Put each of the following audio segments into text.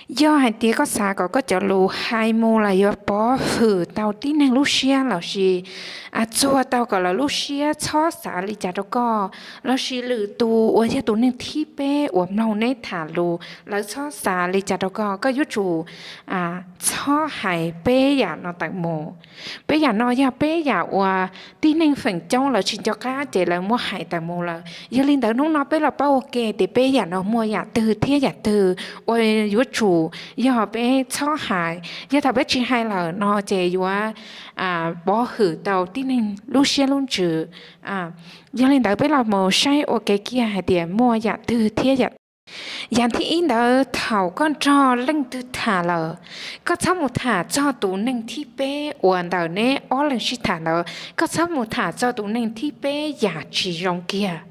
Yog hais tias koj xav kom koj cov lus hais mus los yuav pov hwm tau tib neeg lub siab lossis txuag tau kom lawv lub siab txhob xav li cas rau koj, lossis lwm tus uas yog tus neeg thib peb uas mloog neb tham lus lawv txhob xav li cas rau koj, koj yuav tsum txhob hais peb yam no tawm mus. Peb yam no yog peb yam uas tib neeg feem coob lawv tsis nco qab ces lawv muab hais tawm mus lawm. Yog li ntawd hnub no peb los paub ua ke tias peb yam no muaj yam twg thiab yam twg uas yuav tsum yog peb txhob hais. Yog thaum peb tsis hais lawm no ces yuav pov hwm tau tib neeg lub siab lub ntsws. Yog li ntawd peb los mus saib ua ke kiag hais tias muaj yam twg thiab yam. Yam thib ib ntawd, thaum koj nrog leej twg tham lawm, koj txhob mus tham txog tus neeg thib peb uas ntawm neb ob leeg sib tham ntawd, koj txhob mus tham txog tus neeg thib peb yam tsis zoo kiag.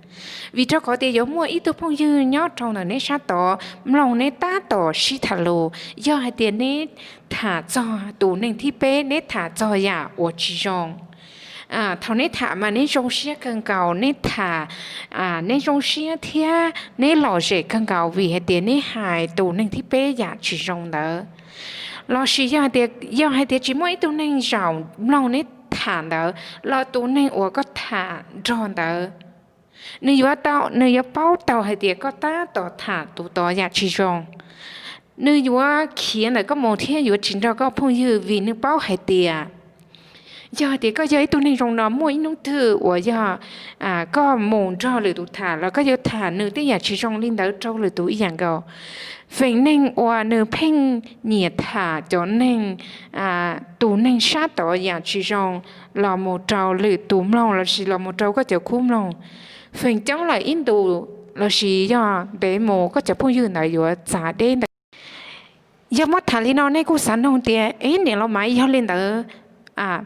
Vim rau qhov tias yuav muaj ib tug phooj ywg nyob rau ntawm neb sab tod mloog neb tab tom sib tham lus, yog hais tias neb tham txog tus neeg thib peb, neb tham txog yam uas tsis zoo. Thaum neb tham mas neb zoo siab kawg nkaus, neb tham, neb zoo siab thiab neb lom zem kawg nkaus vim hais tias neb hais tus neeg thib peb yam tsis zoo ntawd. Lossis yog hais tias tsis muaj ib tug neeg zaum mloog neb tham ntawd los tus neeg uas koj tham nrog ntawd, nws yuav tau, nws yuav paub tau hais tias koj tab tom tham tus tod yam tsis zoo. Nws yuav khiav ntawm koj mus thiab yuav tsis nrog koj phooj ywg vim nws paub hais tias yog hais tias koj yog ib tug neeg zoo no muaj ib hnub twg uas yog koj mus nrog lwm tus tham los koj yuav tham nws tej yam tsis zoo li ntawd rau lwm tus ib yam nkaus. Feem neeg uas nws pheej nyiam tham cov neeg, tus neeg sab tod yam tsis zoo los mus rau lwm tus mloog lossis los mus rau koj cov khub mloog, feem coob lawm ib ntus lossis yog ntev mus koj cov phooj ywg ntawd yuav txav deb ntawd. Yog muab tham li no nej kuj xav nug tias, eb niam los mas yog li ntawd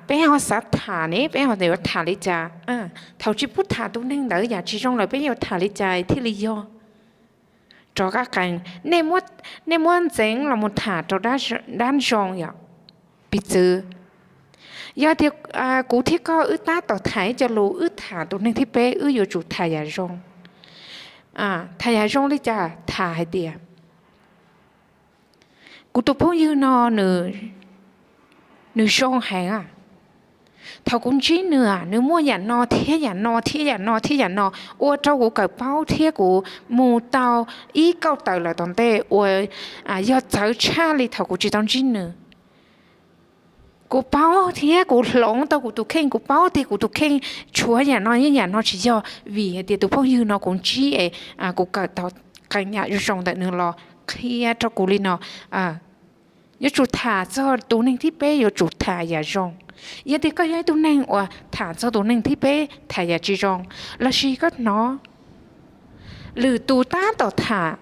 peb ho xav tham ne peb ho yuav tham li cas? Thaum tsis pub tham tus neeg ntawd yam tsis zoo lawm peb yuav tham li cas thiaj li yog rov qab qees? Nej muab ntxeev los mus tham rau dab zoo yom. Piv txwv, yog tias kuv thiab koj wb tab tom tham ib co lus, wb tham tus neeg thib peb, wb yuav tsum tham yam zoo. Tham yam zoo li cas? Tham hais tias kuv tus phooj ywg no nws zoo heev. Thaum kuv ntsib nws, nws muaj yam no thiab yam no thiab yam no thiab yam no, ua rau kuv kawm paub thiab kuv mus tau ib kauj tawm lawm tom ntej uas yog txawv tshaj li thaum kuv tsis tau ntsib nws. Kuv paub thiab kuv hloov tau kuv tus kheej, kuv paub tias kuv tus kheej tshuav yam no thiab yam no tsis yog, vim hais tias tus phooj ywg no kuv ntsib es kuv kawm tau qee yam zoo ntawm nws los qhia rau kuv li no. Yuav tsum tham txog tus neeg thib peb yuav tsum tham yam zoo. Yog tias koj yog ib tug neeg uas tham txog tus neeg thib peb tham yam tsis zoo, lossis koj hnov lwm tus tab tom tham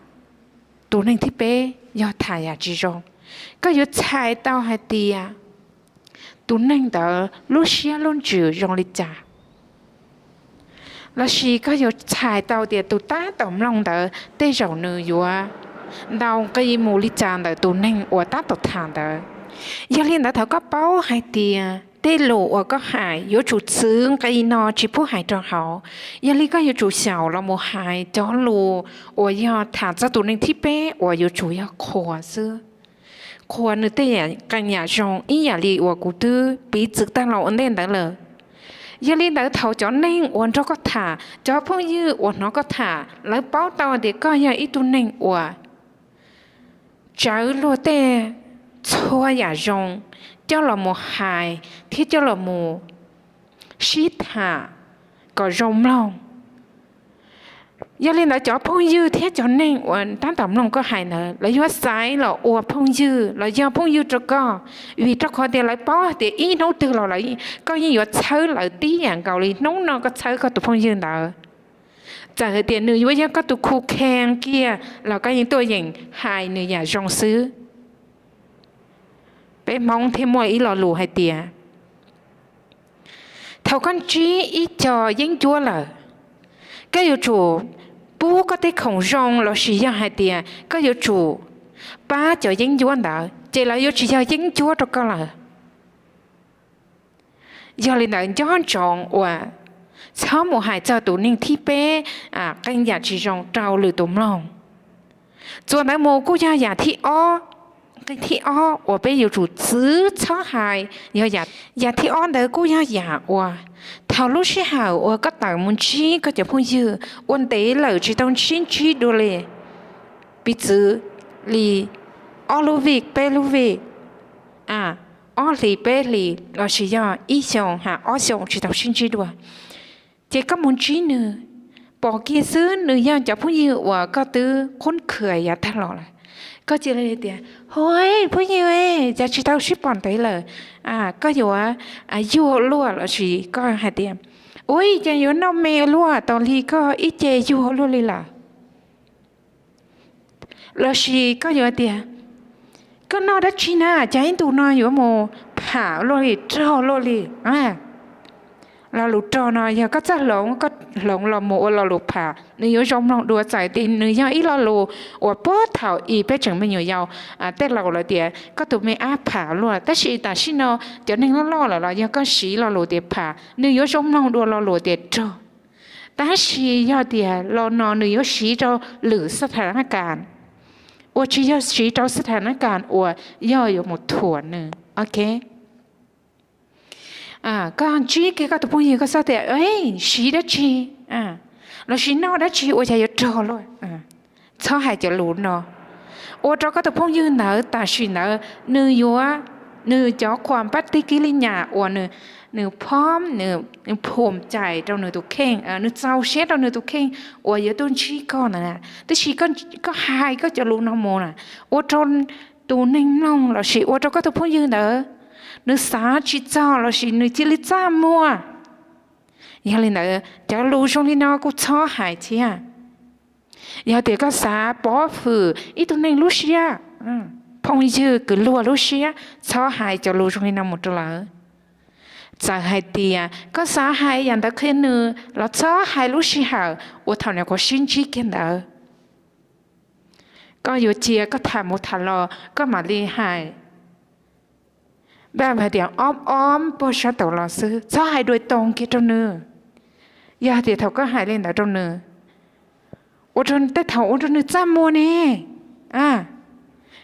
tus neeg thib peb yog tham yam tsis zoo, koj yuav txhais tau hais tias tus neeg ntawd lub siab lub ntsws zoo li cas. Lossis koj yuav txhais tau tias tus tab tom mloog ntawd tej zaum nws yuav ntaus nqi mus li cas ntawm tus neeg uas tab tom tham ntawd. Yog li ntawd thaum koj paub hais tias tej lus uas koj hais yuav tsum txwv nqi no tsis pub hais rau hauv, yog li koj yuav tsum xyaum los mus hais cov lus uas yog tham txog tus neeg thib peb uas yuav tsum yog qhuas xwb. Qhuas nws tej yam qee yam zoo ib yam li uas kuv twb piv txwv tag los ua ntej ntawd lawm. Yog li ntawd thaum cov neeg uas nrog koj tham, cov phooj ywg uas hnov koj tham, lawv paub tau tias koj yog ib tug neeg uas tsawv luag tej txhua yam zoo coj los mus hais thiab coj los mus sib tham kom zoo mloog. Yog li ntawd cov phooj ywg thiab cov neeg uas tab tom mloog koj hais ntawd lawv yuav xaiv los ua phooj ywg los yog phooj ywg rau koj, vim rau qhov tias lawv paub tias ib hnub twg los koj yeej yuav txhawb lawv tib yam nkaus li hnub no koj txhawb koj tus phooj ywg ntawd. Txawm hais tias nws yuav yog koj tus khu khees kiag los koj yeej tuaj yeem hais nws yam zoo xwb. Peb Hmoob thiaj muaj ib lo lus hais tias thaum koj ntsib ib co yeeb ncuab lawm, koj yuav tsum pub koj tej khoom zoo lossis yog hais tias koj yuav tsum pab cov yeeb ncuab ntawd ces lawv yuav tsis yog yeeb ncuab rau koj lawm. Yog li ntawd nco ntsoov uas txhob mus hais txog tus neeg thib peb qee yam tsis zoo rau lwm tus mloog. Txuas ntawd mus kuj yog yam thib ob, Nqe thib ob uas peb yuav tsum txwv txhob hais yog yam, yam thib ob ntawd kuj yog yam uas thaum lub sij hawm uas koj tawm mus ntsib koj cov phooj ywg ua ntev lawm tsis tau sib ntsib dua li, piv txwv li ob lub vij peb lub vij, ob hlis peb hlis lossis yog ib xyoos ha ob xyoos tsis tau sib ntsib dua. Ces koj mus ntsib nws, pom kiag xwb nws yog cov phooj ywg uas koj twb khub khw yav tag los lawm, koj cia li tias, Huv, phooj ywg, cas tsis tau sib pom ntev lawm, koj yuav yuag luaj lossis koj hais tias, Ua cas yuav noj me luaj, tos li koj ib ce yuag luaj li lawm. Lossis koj yuav tias, Koj noj dab tsi na, cas ib ntus no yuav mus pham luaj li, rog luaj li? Lo lus rog no yog koj txawj hloov, koj hloov los mus ua lo lus pham, nws yuav zoo mloog dua txawm tias nws yog ib lo lus uas puag thaum i peb tseem me nyuam yaus tej laus lawv tias koj tus me ab pham luaj, tab sis tam sim no cov neeg loj loj lawm los yog koj siv lo lus tias pham, nws yuav zoo mloog dua lo lus tias rog. Tab sis yog tias lo no nws yuav siv rau lwm xab tha nab kas, uas tsis yog siv rau xab tha nab kas uas yog yuav mus thuam nws. Koj ntsib kiag koj tus phooj ywg koj xav tias, Siv dab tsi lossis noj dab tsi ua cas yuav rog luaj? Txhob hais cov lus no. Ua rau koj tus phooj ywg ntawd tam sim ntawd nws yuav, nws cov khuam pab tij kib li nyam uas nws phob, nws phum cais rau nws tus kheej, nws txaus siab rau nws tus kheej uas yuav tuaj ntsib koj ntawd na. Tab sis koj hais koj cov lus no mus na, ua rau tus neeg mloog lossis ua rau koj tus phooj ywg ntawd nws xav tsis txog lossis nws cia li txaj muag. Yog li ntawd cov lus zoo li no kuj txhob hais thiab. Yog tias koj xav pov hwm ib tug neeg lub siab, phooj ywg kwv luag lub siab, txhob hais cov lus zoo li no mus rau lawv. Txawm hais tias koj xav hais yam ntawd qhia nws los txhob hais lub sij hawm uas thaum nws kuv sib ntsib kiag ntawd. Koj yuav cia koj tham mus tham los koj mam li hais, npaj hais tias ob ob puag sab tod los xwb, txhob hais dua too kiag rau nws. Yog tias thaum koj hais li ntawd rau nws, ua rau tej thaum ua rau nws txaj muag ne.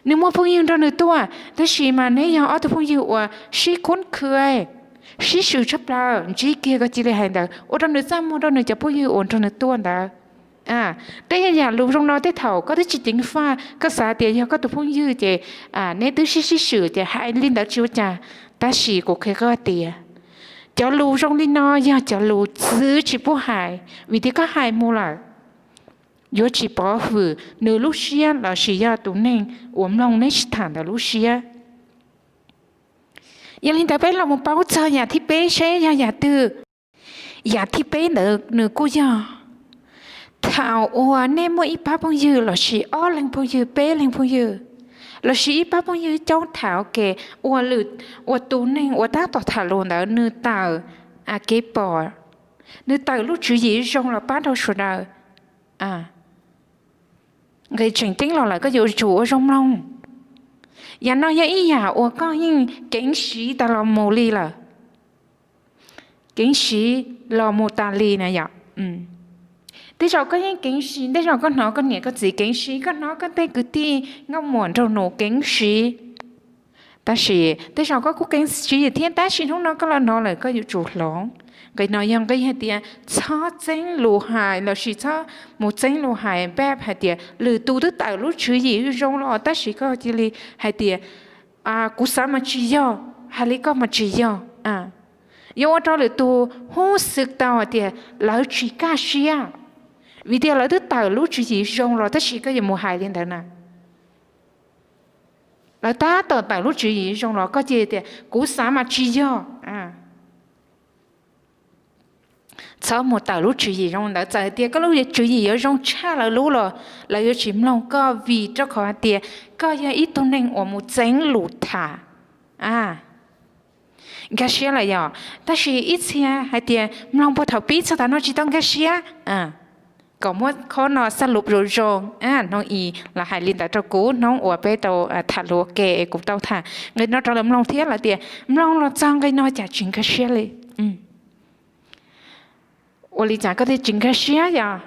Nws muaj phooj ywg nrog nws tuaj, tab sis mas neb yog ob tug phooj ywg uas sib khub khw, sib swm tshaj plaws, ntsib kiag koj cia li hais ntawd ua rau nws txaj muag rau nws cov phooj ywg uas nrog nws tuaj ntawd. Tej yam lus zoo no tej thaum koj twb tsis ceev faj, koj xav tias yog koj tus phooj ywg ces neb twb sib sib swm ces hais li ntawd tsis ua cas. Tab sis kuv qhia koj tias cov lus zoo li no yog cov lus txwv tsis pub hais, vim tias koj hais mus lawm yuav tsis pov hwm nws lub siab lossis yog tus neeg uas mloog neb sib tham ntawd lub siab. Yog li ntawd peb los mus paub txog yam thib peb seb yog yam twg. Yam thib peb ntawd nws kuj yog thaum uas nej muaj ib pab phooj ywg lossis ob leeg phooj ywg, peb leeg phooj ywg, lossis ib pab phooj ywg coob tham ua ke, ua tus neeg uas tab tom tham lus ntawd nws tawm kev pom, nws tawm lub tswv yim zoo los pab rau sawv daws. Nqe tseem ceeb los lawm koj yuav tsum ua zoo mloog. Yam no yog ib yam uas koj yeej keev siv tas los mus li lawm. Keev siv los mus tas li na yom. Tej zaum koj yeej keev siv, tej zaum koj hnov koj niam koj txiv keev siv, koj hnov koj tej kwv tij nkauj muam nraug nus keev siv. Tab sis tej zaum koj kuj keev siv thiab, tab sis hnub no koj los hnov lawm koj yuav tsum hloov. Nqe no yog nqe hais tias txhob txeeb lus hais lossis txhob mus txeeb lus hais npaj hais tias lwm tus twb tawm lub tswv yim zoo los tab sis koj cia li hais tias kuv xav mas tsis yog, hais li koj mas tsis yog. Yuav ua rau lwm tus hnov xwb tau hais tias lawv tsis kaj siab, vim tias lawv twb tawm lub tswv yim zoo los tab sis koj yuav mus hais li ntawd na. Lawv tab tom tawm lub tswv yim zoo los koj cia li tias kuv xav mas tsis yog. Txhob mus tawm lub tswv yim zoo ntawd, txawm tias koj lub tswv yim yuav zoo tshaj lawv lub los lawv yuav tsis mloog koj vim rau qhov hais tias koj yog ib tug neeg uas mus txeeb lus tham. Nkag siab lawm yom, tab sis ib txhia hais tias mloog puag thaum pib txog tav no tsis tau nkag siab, kom muab qhov no xab lub zoo zoo. Hnub i los hais li ntawd rau kuv, hnub uas peb tau tham lus ua ke es kuv tau tham nqe no rau lawv mloog thiab lawv tias mloog los txog nqe no cas tsis nkag siab li. Ua li cas koj thiaj tsis nkag siab yom?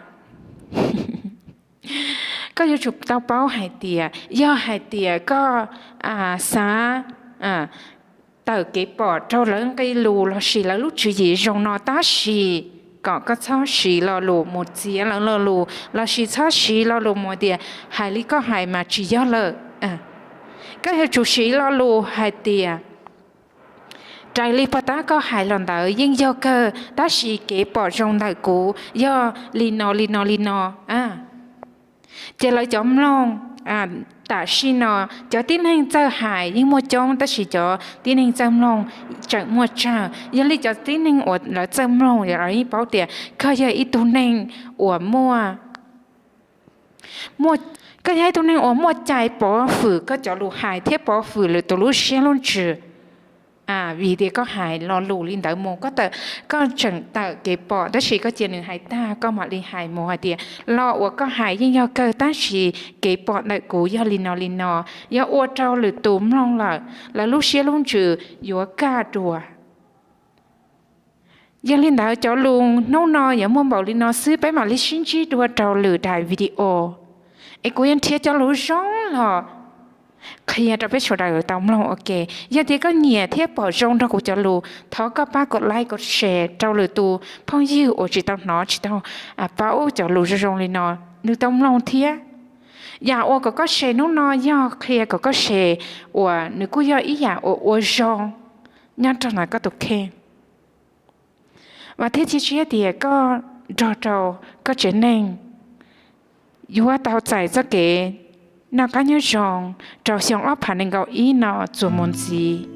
Koj yuav tsum tau paub hais tias yog hais tias koj xav tawm kev pom rau lawv nqe lus lossis lawv lub tswv yim zoo no tab sis kom koj txhob siv lo lus mus txiav lawv lo lus lossis txhob siv lo lus mus tias hais li koj hais mas tsis yog lawm. Koj yuav tsum siv lo lus hais tias raws li pog tab koj hais los ntawd yeej yog kawg tab sis kev pom zoo ntawm kuv yog li no li no li no. Ces lawv cov mloog tam sim no cov tib neeg txawj hais yeej muaj coob tab sis cov tib neeg txawj mloog tseem muaj tsawg. Yog li cov tib neeg uas lawv txawj mloog lawv yeej paub tias koj yog ib tug neeg uas muaj koj yog ib tug neeg uas muaj cai pov fwm koj cov lus hais thiab pov fwm lwm tus lub siab lub ntsws. Vim tias koj hais lo lus li ntawd mus koj tawm, koj tseem tawm kev pom tab sis koj cia nws hais tag koj mam li hais mus hais tias lo uas koj hais yeej yog kawg tab sis kev pom ntawm kuv yog li no li no, yog ua rau lwm tus mloog lawm lawv lub siab lub ntsws yuav kaj dua. Yog li ntawd cov lus hnub no yuav muaj npaum li no xwb, peb mam li sib ntsib dua rau lwm daim video. Es kuv yuav nrhiav cov lus zoo los qhia rau peb sawv daws tau mloog ua ke. Yog tias koj nyiam thiab pom zoo nrog kuv cov lus, thov koj pab kom like kom share rau lwm tus phooj ywg uas tsis tau hnov tsis tau paub cov lus zoo zoo li no, nws tau mloog thiab. Yam uas kom koj share hnub no yog qhia kom koj share uas nws kuj yog ib yam uas ua zoo nyob rau ntawm koj tus kheej. Vam thiab cia siab tias koj nrog rau koj tsev neeg yuav tau txais txoj kev noj qab nyob zoo rau xyoo ob phav nees nkaum ib no txuas mus ntxiv.